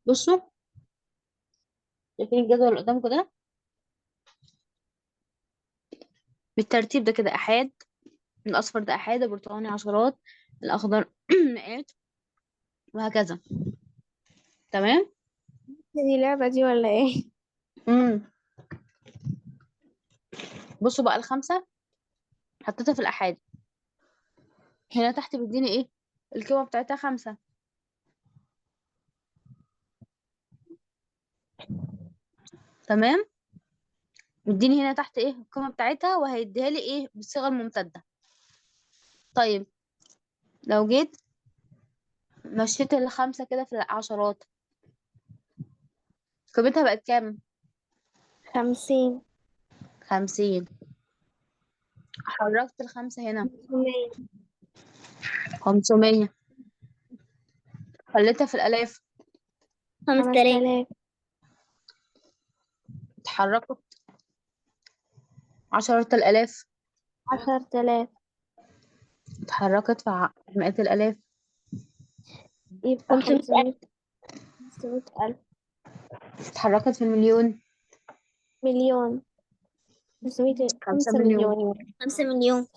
بصوا، شايفين الجدول اللي قدامكم ده بالترتيب ده كده؟ احاد، الاصفر ده احاد، البرتقاني عشرات، الاخضر مئات، وهكذا. تمام؟ دي لعبة دي ولا ايه؟ امم بصوا بقى، الخمسة حطيتها في الأحاد، هنا تحت بيديني ايه؟ القيمة بتاعتها 5. تمام؟ مديني هنا تحت ايه؟ القيمة بتاعتها، وهيديها لي ايه؟ بالصيغة الممتدة. طيب لو جيت مشيت الخمسة كده في العشرات، قيمتها بقت كام؟ 50. 50. حركت الخمسة هنا 100. 500، خليتها في الآلاف 5000. 5000. اتحركت 10,000، 10,000. اتحركت في مئات الآلاف، يبقى 500,000. 500,000. اتحركت في المليون، مليون. 500. 5 5 مليون. مليون يعني. 5 مليون.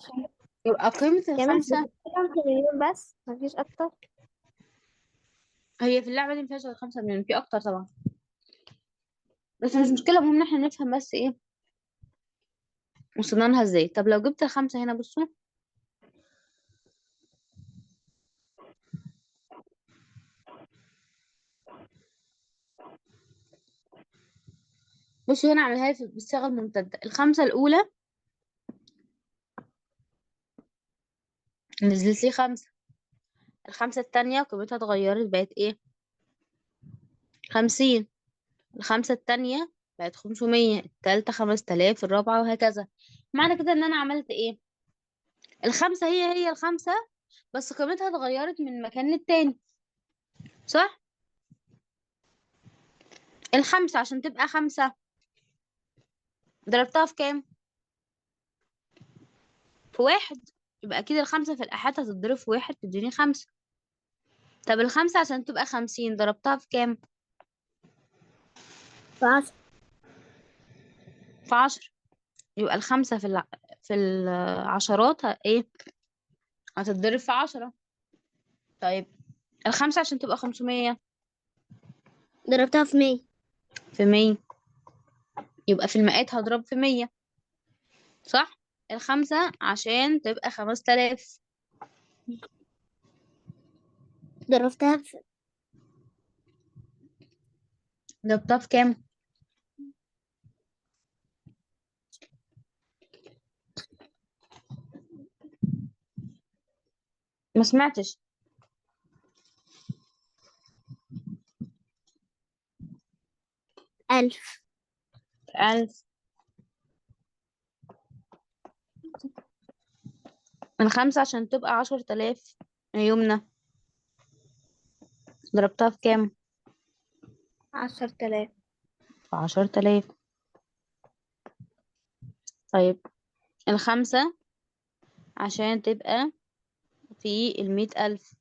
يبقى قيمة يا مس الخمسة 5 مليون بس، مفيش أكتر. هي في اللعبة دي مفيهاش غير 5 مليون، في أكتر طبعا بس مش مشكلة، المهم إن احنا نفهم بس إيه وصلنا لها إزاي. طب لو جبت الخمسة هنا، بصوا بصوا هنا عملها لي بالصيغة الممتدة. الخمسة الأولى نزلت لي 5، الخمسة التانية قيمتها اتغيرت بقت إيه؟ 50، الخمسة التانية بقت 500، التالتة 5000، الرابعة، وهكذا. معنى كده إن أنا عملت إيه؟ الخمسة هي هي الخمسة، بس قيمتها اتغيرت من مكان للتاني، صح؟ الخمسة عشان تبقى 5 ضربتها في كام؟ في 1، يبقى أكيد الخمسة في الآحاد هتتضرب في 1 تديني 5. طب الخمسة عشان تبقى 50 ضربتها في كام؟ في 10. في 10، يبقى الخمسة في العشرات إيه؟ هتتضرب في 10. طيب الخمسة عشان تبقى 500 ضربتها في 100. في 100، يبقى في المئات هضرب في 100، صح؟ الخمسة عشان تبقى 5000 ضربتها في ضربتها في كام؟ ما سمعتش. 1000. 1000. من 5 عشان تبقى 10,000 يا يمنى ضربتها في كام؟ 10,000. في 10,000. طيب الخمسة عشان تبقى في المية ألف،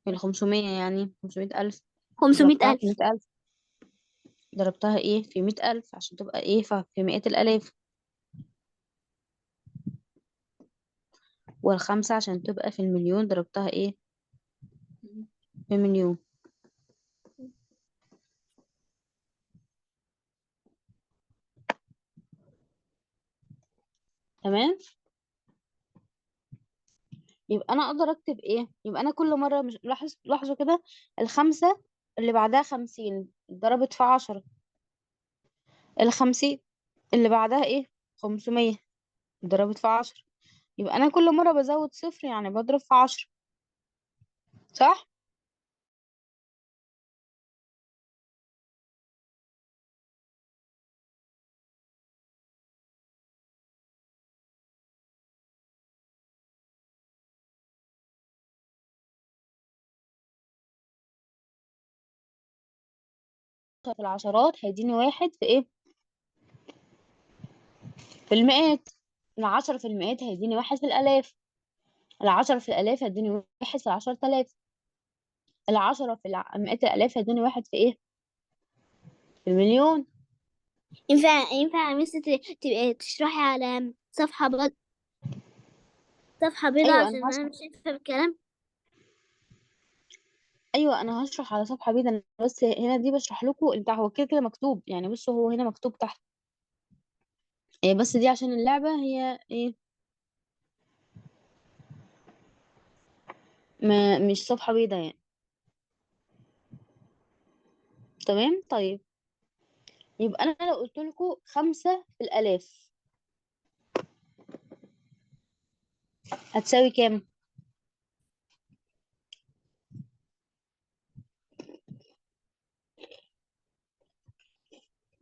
الخمسمية يعني خمسمية ألف، خمسمية ضربتها في ألف. 100,000، ضربتها إيه؟ في 100,000 عشان تبقى إيه؟ في مئات الآلاف. والخمسة عشان تبقى في المليون ضربتها إيه؟ في مليون. تمام؟ يبقى أنا أقدر أكتب إيه؟ يبقى أنا كل مرة مش لاحظوا كده، الخمسة اللي بعدها 50 ضربت في 10، الخمسين اللي بعدها إيه؟ 500 ضربت في 10، يبقى أنا كل مرة بزود صفر يعني بضرب في 10، صح؟ في العشرات هيديني واحد في ايه؟ في المئات. العشرة في المئات هيديني واحد في الآلاف. العشرة في الآلاف هيديني واحد في 10,000. العشرة في مئات الآلاف هيديني واحد في ايه؟ في المليون. ينفع يا مس تبقى تشرحي على صفحة بيضاء، صفحة بيضاء ايوه انا عشان هشرح. أنا مش شايفة الكلام. ايوه انا هشرح على صفحة بيضاء، انا بس هنا دي بشرح لكم البتاع، هو كده كده مكتوب يعني، بصوا هو هنا مكتوب تحت إيه، بس دي عشان اللعبة هي ايه، ما مش صفحة بيضاء يعني. تمام. طيب يبقى انا لو قلت لكم 5 في الآلاف هتساوي كام؟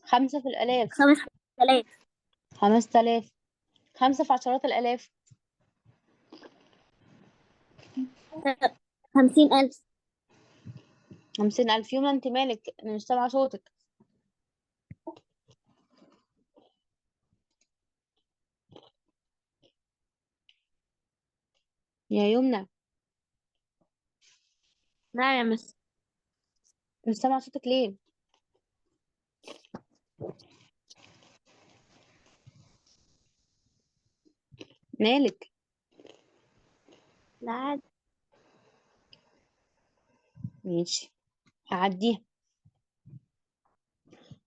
5 في الآلاف. 5000. 5000. 5 في عشرات الآلاف. 50,000. 50,000. يوم انت مالك؟ انا مش سامعة صوتك. يا يمنى. نعم يا مس. مش سامعة صوتك ليه؟ مالك؟ لا عادي. ماشي هعديها.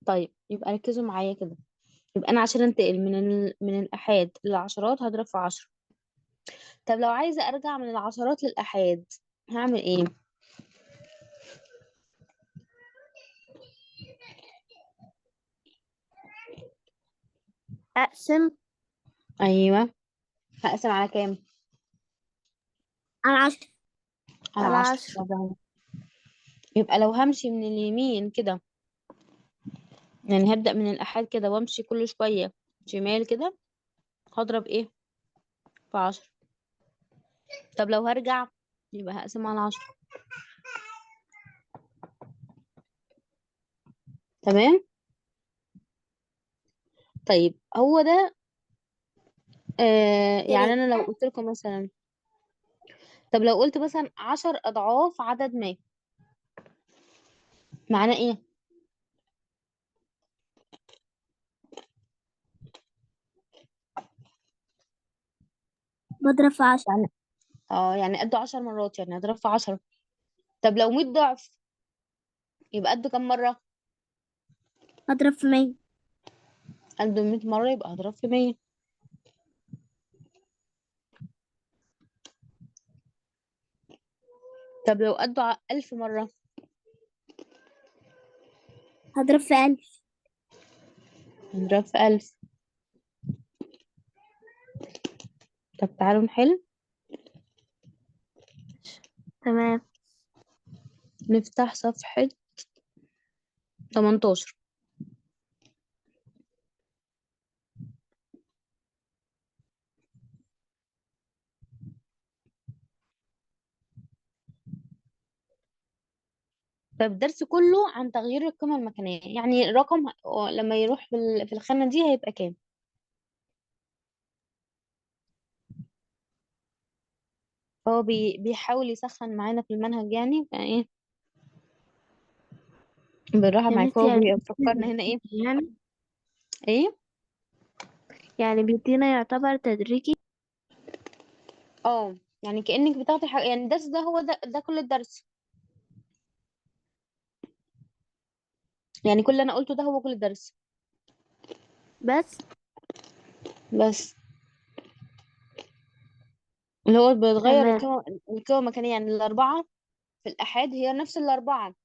طيب يبقى ركزوا معايا كده. يبقى انا عشان انتقل من الآحاد للعشرات هضرب في 10. طب لو عايزة ارجع من العشرات للآحاد هعمل ايه؟ اقسم. ايوه هقسم على كام؟ على 10. على على 10. 10. يبقى لو همشي من اليمين كده، يعني هبدأ من الآحاد كده وامشي كل شوية شمال كده، هضرب ايه؟ في 10. طب لو هرجع يبقى هقسم على 10. تمام. طيب هو ده، يعني تمام. انا لو قلت لكم مثلا، طب لو قلت مثلا 10 اضعاف عدد ما، معناه ايه؟ بضرب في 10. يعني قده 10 مرات، يعني هضرب في 10. طب لو 100 ضعف يبقى قده كم مرة؟ هضرب في 100. قده 100 مرة يبقى هضرب في 100. طب لو قده 1000 مرة؟ هضرب في 1000. هضرب في 1000. طب تعالوا نحل. تمام. نفتح صفحة 18. طب الدرس كله عن تغيير القيمة المكانية، يعني الرقم لما يروح في الخانة دي هيبقى كام؟ هو بيحاول يسخن معانا في المنهج يعني، فايه بالراحة يا معاك. مس هو يعني بيفكرنا هنا ايه؟ يعني ايه؟ يعني بيدينا يعتبر تدريجي. يعني كأنك بتاخدي حاجة، يعني الدرس ده هو ده كل الدرس، يعني كل اللي انا قلته ده هو كل الدرس بس بس اللي هو بيتغير تمام. القيمة المكانية، يعني الأربعة في الآحاد هي نفس الأربعة،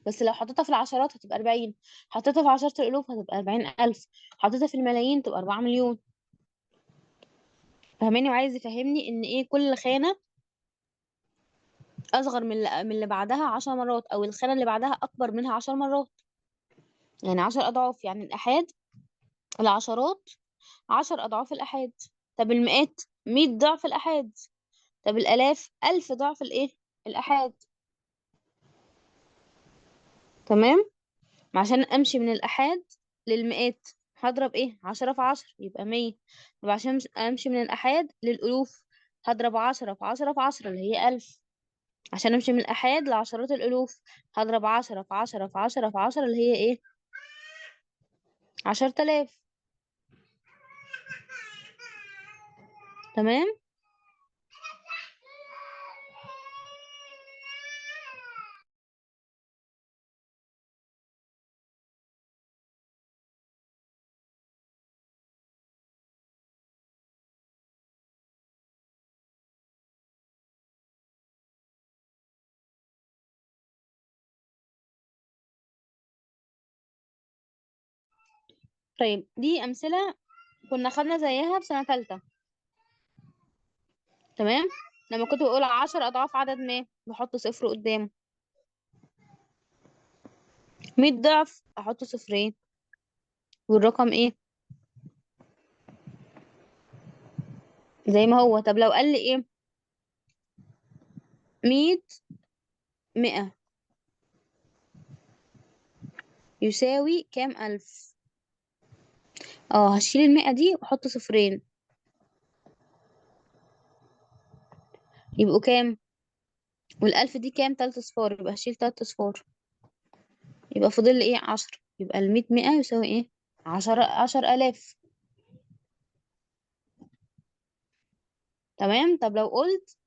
بس لو حطيتها في العشرات هتبقى 40، حطيتها في عشرة الألوف هتبقى 40,000، حطيتها في الملايين تبقى 4 مليون. فاهماني؟ وعايز يفهمني إن إيه كل خانة أصغر من اللي بعدها 10 مرات، أو الخانة اللي بعدها أكبر منها 10 مرات، يعني 10 أضعاف. يعني الآحاد العشرات 10 أضعاف الآحاد، طب المئات 100 ضعف الآحاد، طب الآلاف 1000 ضعف الإيه؟ الآحاد. تمام؟ عشان امشي من الآحاد للمئات هضرب ايه؟ 10 في 10 يبقى 100. طب عشان امشي من الآحاد للألوف هضرب 10 في 10 في 10 اللي هي 1000. عشان امشي من الآحاد لعشرات الألوف هضرب 10 في 10 في 10 في 10 اللي هي ايه؟ 10,000. تمام. طيب دي أمثلة كنا خدنا زيها في سنة تالتة. تمام. لما كنت بقول 10 أضعاف عدد ما بحط صفر قدامه، 100 ضعف أحط صفرين، والرقم إيه؟ زي ما هو. طب لو قال لي إيه؟ 100 100 يساوي كام ألف؟ هشيل 100 دي واحط صفرين، يبقوا كام؟ والألف دي كام؟ 3 أصفار، يبقى هشيل 3 أصفار، يبقى فاضل لي ايه؟ 10. يبقى المية مية يساوي ايه؟ 10,000. تمام. طب لو قلت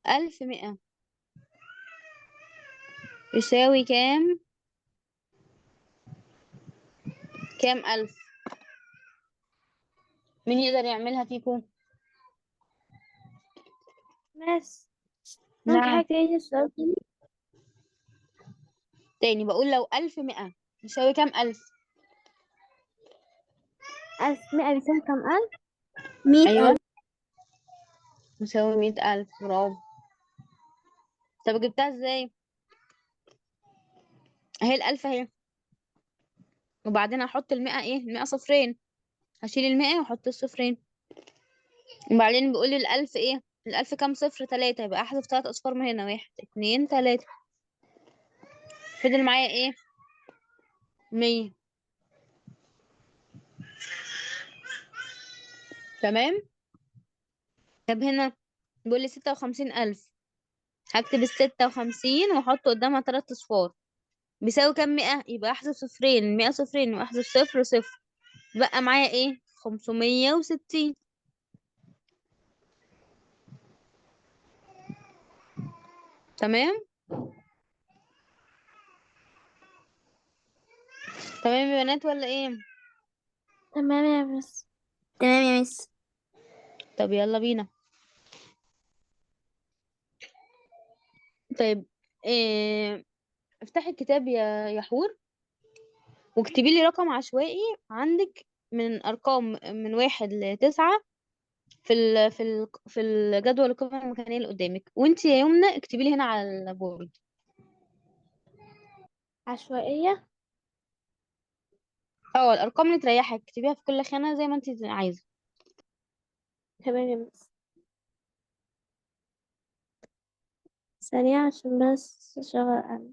1100 يساوي كام؟ كام ألف؟ مين يقدر يعملها فيكم؟ بس ممكن نعم. حاجة تاني السؤال تاني؟ تاني بقول لو 1100 يساوي كام ألف؟ 1100 بيساوي كام ألف؟ مية أيوة ألف. يساوي 100,000. برافو. طب جبتها ازاي؟ اهي 1000 اهي، وبعدين هحط 100 ايه؟ 100 صفرين، هشيل 100 واحط الصفرين، وبعدين بيقول لي 1000 ايه؟ 1000 كام صفر؟ 3، يبقى احذف 3 اصفار من هنا، 1 2 3، فضل معايا ايه؟ 100. تمام. طب هنا بيقول لي 56,000، هكتب 56 واحط قدامها 3 اصفار، بيساوي كام 100؟ يبقى احذف صفرين، 100 صفرين، واحذف صفر صفر، بقى معايا ايه؟ 560. تمام. تمام يا بنات ولا ايه؟ تمام يا مس. تمام يا مس. طب يلا بينا. طيب إيه، افتحي الكتاب يا حور، واكتبي لي رقم عشوائي عندك من ارقام من 1 ل9 في الجدول القيمة المكانية اللي قدامك، وانتي يا يمنى اكتبي لي هنا على البورد. عشوائية؟ الارقام اللي تريحك اكتبيها في كل خانة زي ما انتي عايزة. تمام يا مس. ثانية عشان بس أشغل أنا.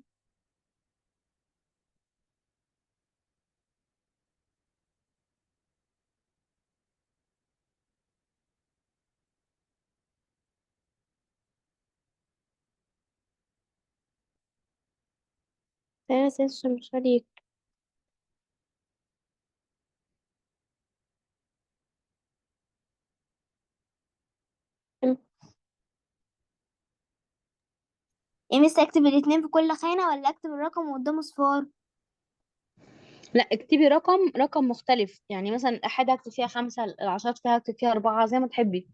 ثانية بس عشان مش راضي يكتب. يا مس اكتب الاتنين في كل خانة ولا اكتب الرقم وقدامه صفار؟ لا اكتبي رقم مختلف، يعني مثلا الآحاد هكتب فيها 5، العشرات فيها هكتب فيها 4، زي ما تحبي.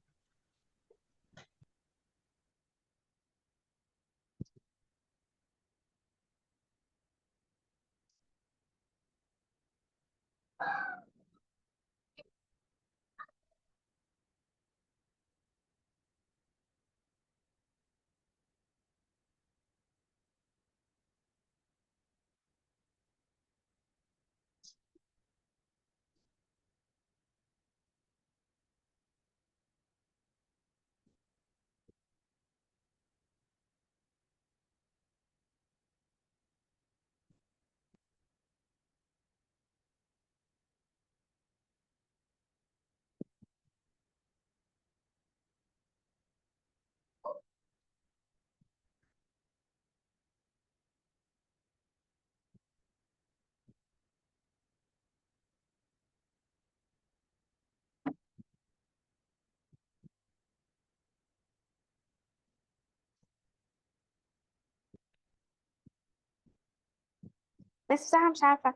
بس بصراحة مش عارفة.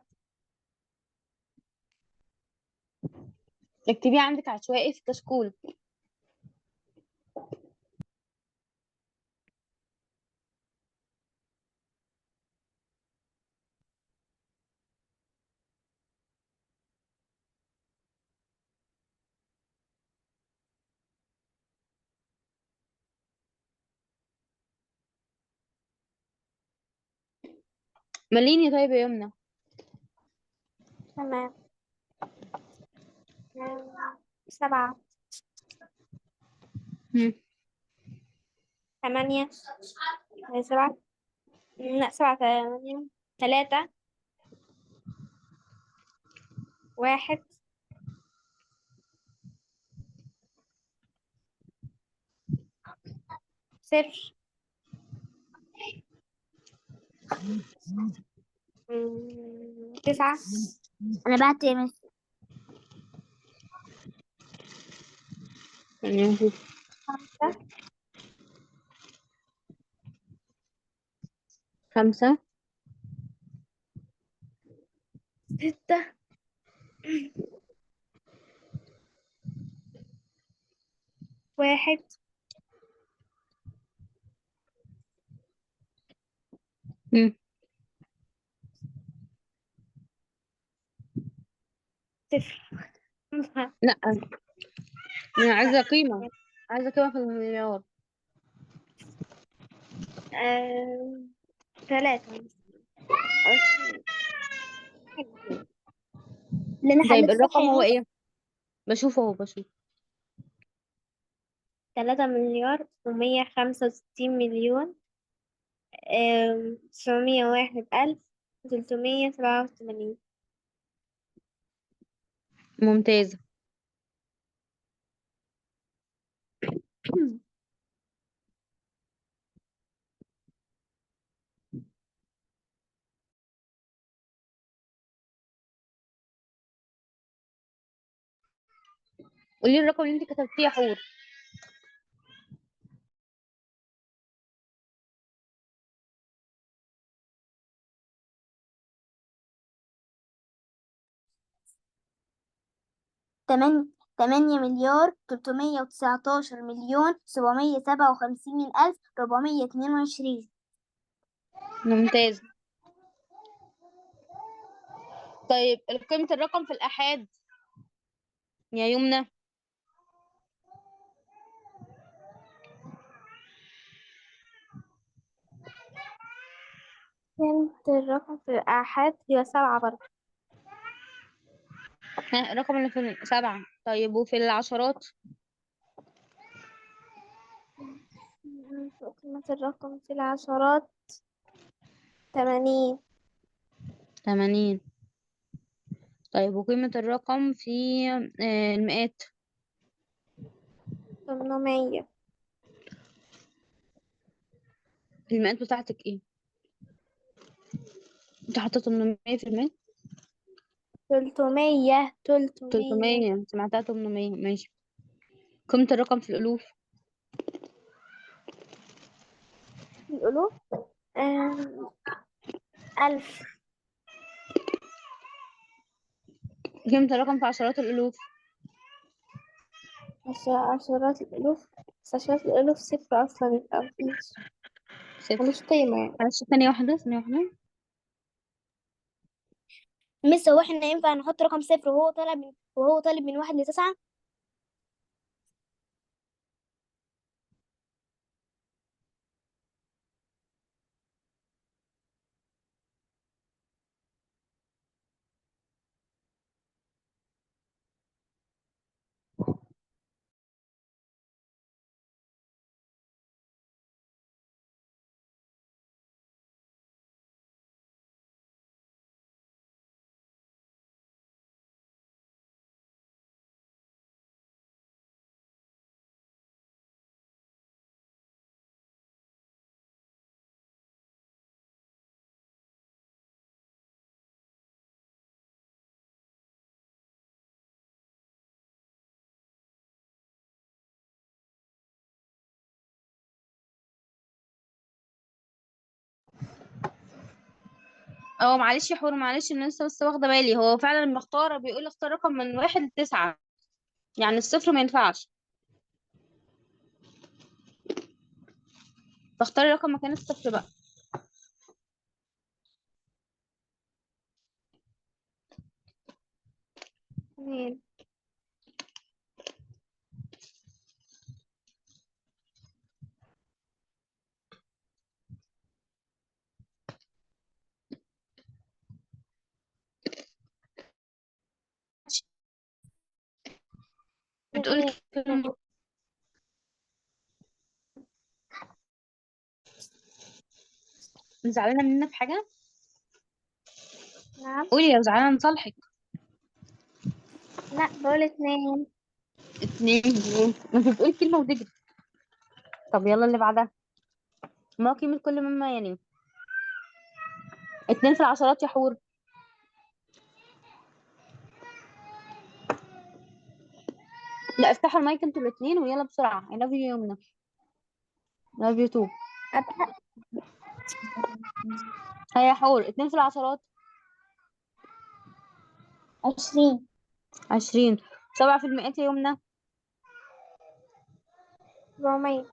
اكتبيه عندك عشوائي في كشكول. مليني طيب يا يمنى. تمام. 7. مم. 8. 7. لا، 7 8 3 1 0 9. أنا بعت يا مس. يعني نشوف. 5 5. 6 1 مم. 0. لا، أنا عايزة قيمة، عايزة قيمة في المليار. 3. اللي أنا طيب حليته صح الرقم يا هو مس؟ ايه؟ بشوفه اهو، بشوف. 3,165,000,901,387. ممتازة. قولي الرقم اللي انت كتبتيه يا حور. 8,319,757,422. ممتاز. طيب قيمة الرقم في الآحاد يا يمنى؟ قيمة الرقم في الآحاد هي 7 برضه. ها، الرقم اللي في 7. طيب وفي العشرات؟ قيمة الرقم في العشرات 80. 80. طيب وقيمة الرقم في المئات؟ 800. المئات بتاعتك ايه؟ انت حاطة 800 في المئات؟ 300. 300. 300، سمعتها 800. ماشي. قيمة الرقم في الألوف؟ الألوف 1000. قيمة الرقم في عشرات الألوف؟ عشرات الألوف، بس عشرات الألوف 0 أصلا، يبقى مفيش، 0. ملوش قيمة يعني. معلش، ثانية واحدة، ثانية واحدة. مس، هو احنا ينفع نحط رقم 0 وهو طالب من 1 ل9؟ اه معلش يا حور، معلش انا لسه بس واخده بالي، هو فعلا لما اختار بيقول اختار رقم من 1 ل9، يعني الصفر ما ينفعش، فاختاري رقم مكان الصفر بقى. تمام. بتقول تمام. كلمة زعلانة مننا في حاجة؟ نعم. قولي لو زعلانة نصالحك. لا، بقول 2. 2. ما انت بتقولي كلمة وتجري. طب يلا اللي بعدها. ما قيمة كل مما يعني 2 في العشرات يا حور. لا افتحوا المايك انتوا الاثنين ويلا بسرعة. I love you يا يمنى. Love you too. أبدأ. هيا يا حور، 2 في العشرات. 20. 20. 7 في المئات يا يمنى. 400.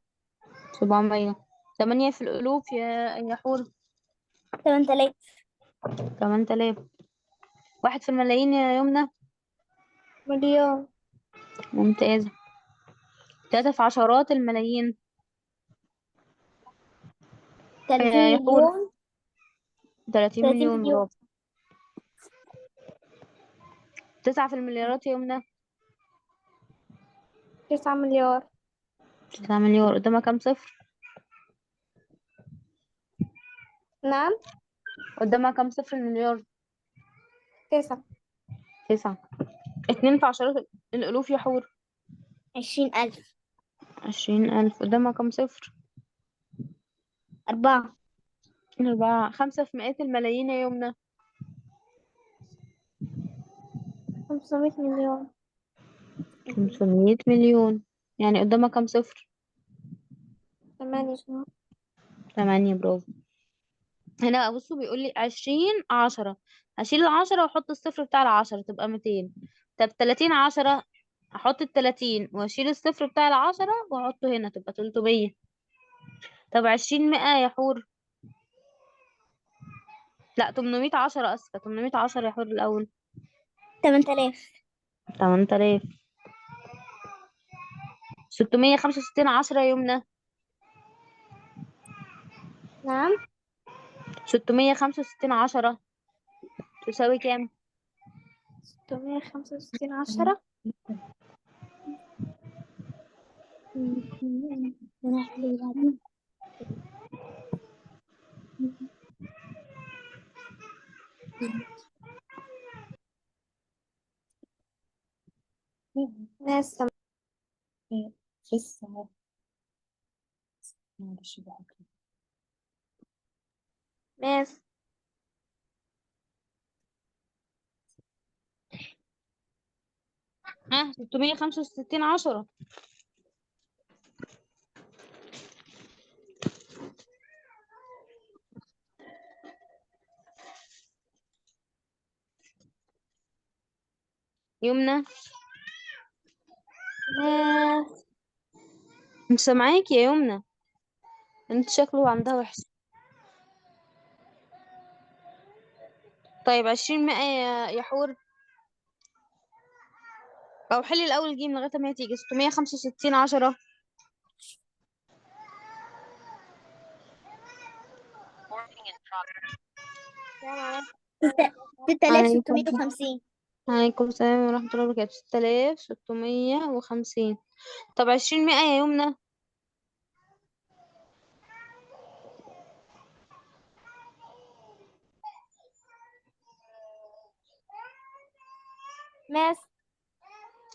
700. 8 في الألوف يا حور. 8000. 8000. 1 في الملايين يا يمنى. مليون. ممتازة. 3 في عشرات الملايين. 30 يا حور. مليون. 30 30 مليون، مليون. برافو. 9 في المليارات يا يمنى. 9 مليار. 9 مليار. قدامها كام صفر؟ نعم. قدامها كام صفر المليار؟ 9. 9. 2 في عشرات الألوف يا حور. 20000. 20000. قدامها كام صفر؟ 4. 4. 5 في مئات الملايين يا يمنى. 500 مليون. 500 مليون. يعني قدامها كام صفر؟ 8. 8، برافو. هنا بقى بصوا بيقول لي 20 10، هشيل ال10 واحط الصفر بتاع ال10 تبقى 200. طب 30 10، احط ال30 واشيل الصفر بتاع ال10 واحطه هنا تبقى 300. طب 20 100 يا حور، لا 800 10، اسفة 800 10 يا حور الاول. 8000. 8000. 665 10 يا يمنى. نعم. 665 10 تساوي كام؟ 665 10. ناس. لسه معلش بقى. ناس. ها 665 10. يمنى. ناس. مش سامعاكي يا يمنى، انت شكله عندها وحش. طيب 20 100 يا حور، او حلي الاول جيم لغايه ما هي تيجي. 665 10. 6650. عليكم السلام ورحمة الله وبركاته. 6650. طب 20 100 يا يمنى. ماس.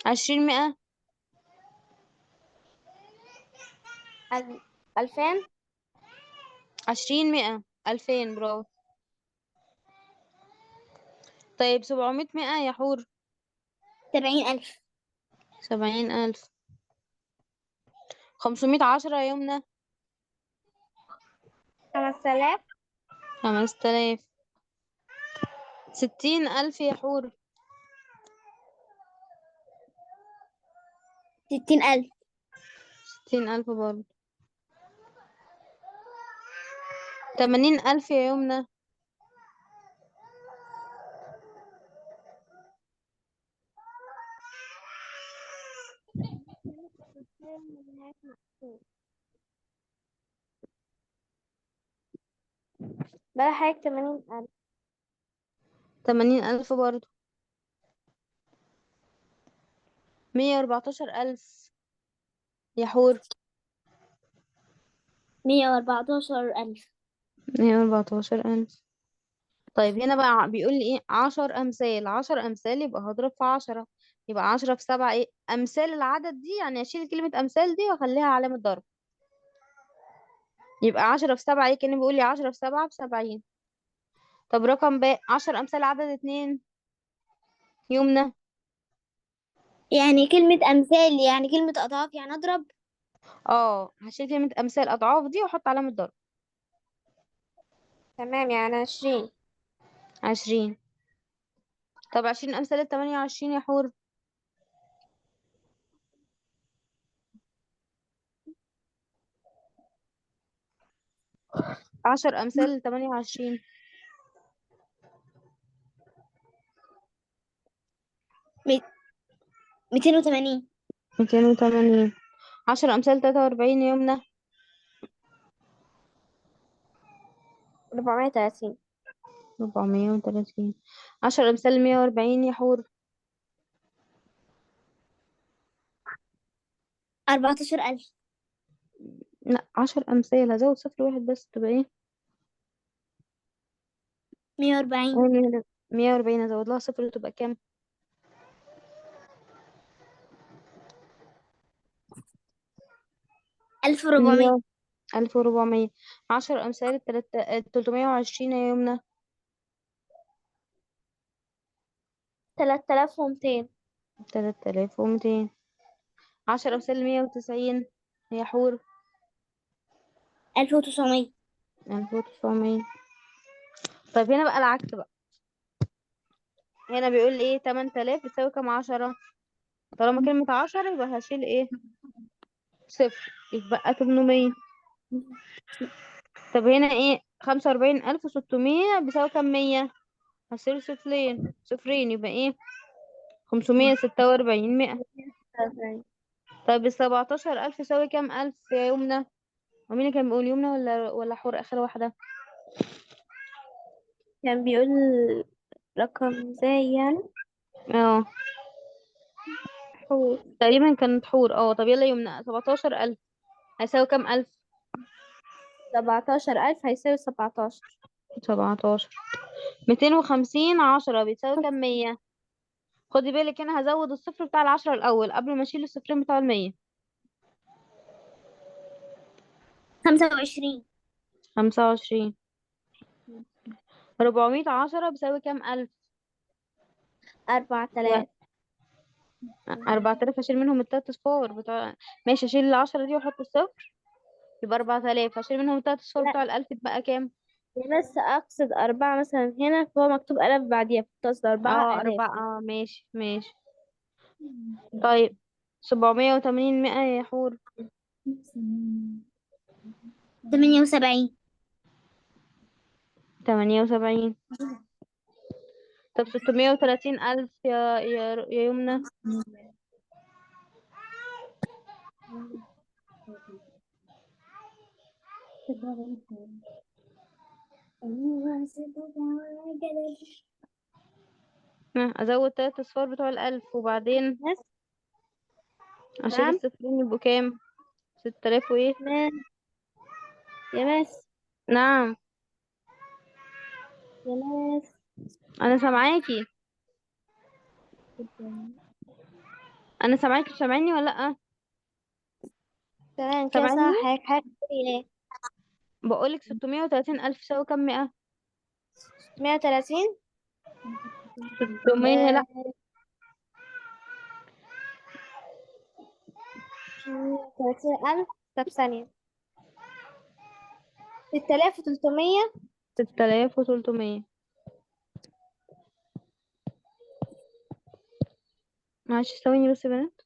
20 100. 2000. 20 100 2000، برافو. طيب 700 100 يا حور. 70000. 70000. 500 10 يا يمنى. 5000. 5000. 60,000 يا حور. 60,000. 60,000 برضه. 80,000 يا يمنى. بقى حاجة 80,000. 80,000 برضه. 114,000 يا حور. 114,000. 114,000. طيب هنا بقى بيقول لي ايه؟ 10 أمثال. 10 أمثال يبقى هضرب في 10، يبقى 10 في 7 ايه؟ أمثال العدد دي، يعني أشيل كلمة أمثال دي وأخليها علامة ضرب، يبقى 10 في 7 ايه؟ كأنه بيقول لي 10 في 7 ب70. طب رقم باء، 10 أمثال عدد 2 يمنى. يعني كلمة أمثال يعني كلمة أضعاف، يعني أضرب. هشيل كلمة أمثال أضعاف دي وأحط علامة ضرب. تمام، يعني 20. 20. طب 20 أمثال 28 يا حور. 10 أمثال 28. 280. 280. 10 أمثال 43 يا يمنى. 430. 430. 10 أمثال 140 يا حور. 14,000. لا، 10 أمثال هزود صفر واحد بس، تبقى ايه؟ 140. 140. هزود لها صفر تبقى كام؟ 1,400. 1400. 10 أمثال 320 يا يمنى. 3,200. 3,200. 10 أمثال 190 يا حور. 1,900. 1,900. طيب هنا بقى العكس بقى، هنا بيقول لي ايه؟ 8,000 بتساوي كام؟ 10. طالما كلمة 10 يبقى هشيل ايه؟ صفر، يبقى 800. طب هنا ايه؟ 45,600 بيساوي كام؟ 100. هشيل صفرين، صفرين يبقى ايه؟ 546 100. طب 17,000 يساوي كام ألف يا يمنى؟ ومين اللي كان بيقول يمنى ولا حور آخر واحدة؟ كان بيقول رقم زي يعني حور. تقريبا كانت حور. طب يلا يمنى، 17,000 هيساوي كام ألف؟ 17,000 هيساوي 17. 17. 250 10 بيساوي كام؟ 100. خدي بالك هنا هزود الصفر بتاع ال10 الأول قبل ما أشيل الصفرين بتاع ال100. 25. 25. 400 10 بيساوي كام ألف؟ 4,000. 4,000. هشيل منهم التلات أصفار بتوع، ماشي، هشيل ال10 دي وأحط الصفر يبقى 4,000. هشيل منهم التلات أصفار لا. بتوع ال1000 تبقى كام؟ بس أقصد 4 مثلا هنا، فهو مكتوب آلاف بعديها، فكنت أقصد 4,000. 4. ماشي ماشي. طيب 780 100 يا حور. 78. 78. طب 630,000 يا يمنى. أزود تلات أصفار بتوع ال1000 وبعدين بس. أشيل نعم. الصفرين يبقوا كام؟ 6,000 وإيه؟ يا ماس. نعم. يا ماس. أنا سامعاكي. أنا سامعاكي، سامعيني ولا لأ؟ تمام كده سامعيني؟ صح. حاجة ايه؟ بقولك 630,000 يساوي كام مئة؟ 630. 600. لا. 30,000. طب ثانية. 6,300. 6,300. معلش ثواني بس يا بنات.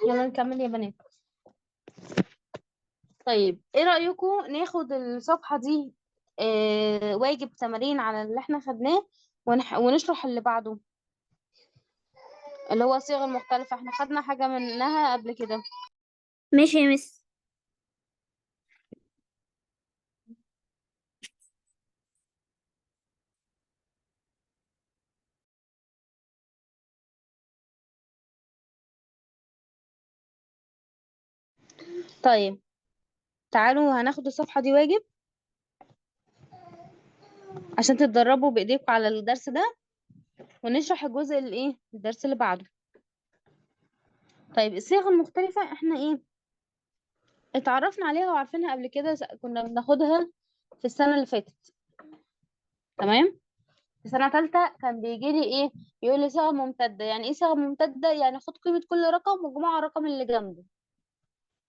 يلا نكمل يا بنات. طيب ايه رأيكم ناخد الصفحة دي واجب تمارين على اللي احنا خدناه ونشرح اللي بعده اللي هو الصيغ المختلفة، احنا خدنا حاجة منها قبل كده. ماشي يا مس. طيب تعالوا هناخد الصفحة دي واجب عشان تتدربوا بإيديكم على الدرس ده، ونشرح الجزء الايه الدرس اللي بعده. طيب الصيغ المختلفة احنا ايه اتعرفنا عليها وعارفينها قبل كده، كنا بناخدها في السنة اللي فاتت. تمام، في سنة تالتة كان بيجي لي ايه يقول لي صيغة ممتدة. يعني ايه صيغة ممتدة؟ يعني خد قيمة كل رقم وجمعه على الرقم اللي جنبه.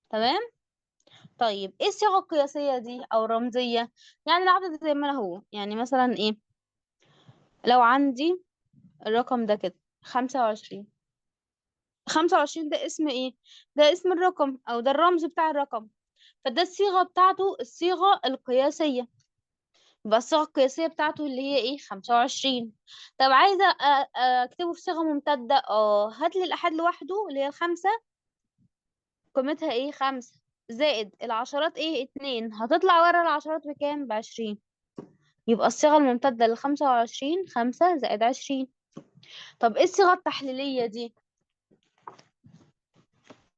تمام. طيب ايه الصيغة القياسية دي او الرمزية؟ يعني العدد زي ما هو، يعني مثلا ايه لو عندي الرقم ده كده 25، 25 ده اسم ايه؟ ده اسم الرقم او ده الرمز بتاع الرقم، فده الصيغة بتاعته الصيغة القياسية. يبقى الصيغة القياسية بتاعته اللي هي ايه؟ 25. طب عايزة اكتبه في صيغة ممتدة، هات لي الأحاد لوحده اللي هي الخمسة قيمتها ايه؟ 5 زائد العشرات ايه؟ 2، هتطلع ورا العشرات بكام؟ ب20. يبقى الصيغة الممتدة للخمسة وعشرين 5 زائد 20. طب ايه الصيغة التحليلية دي؟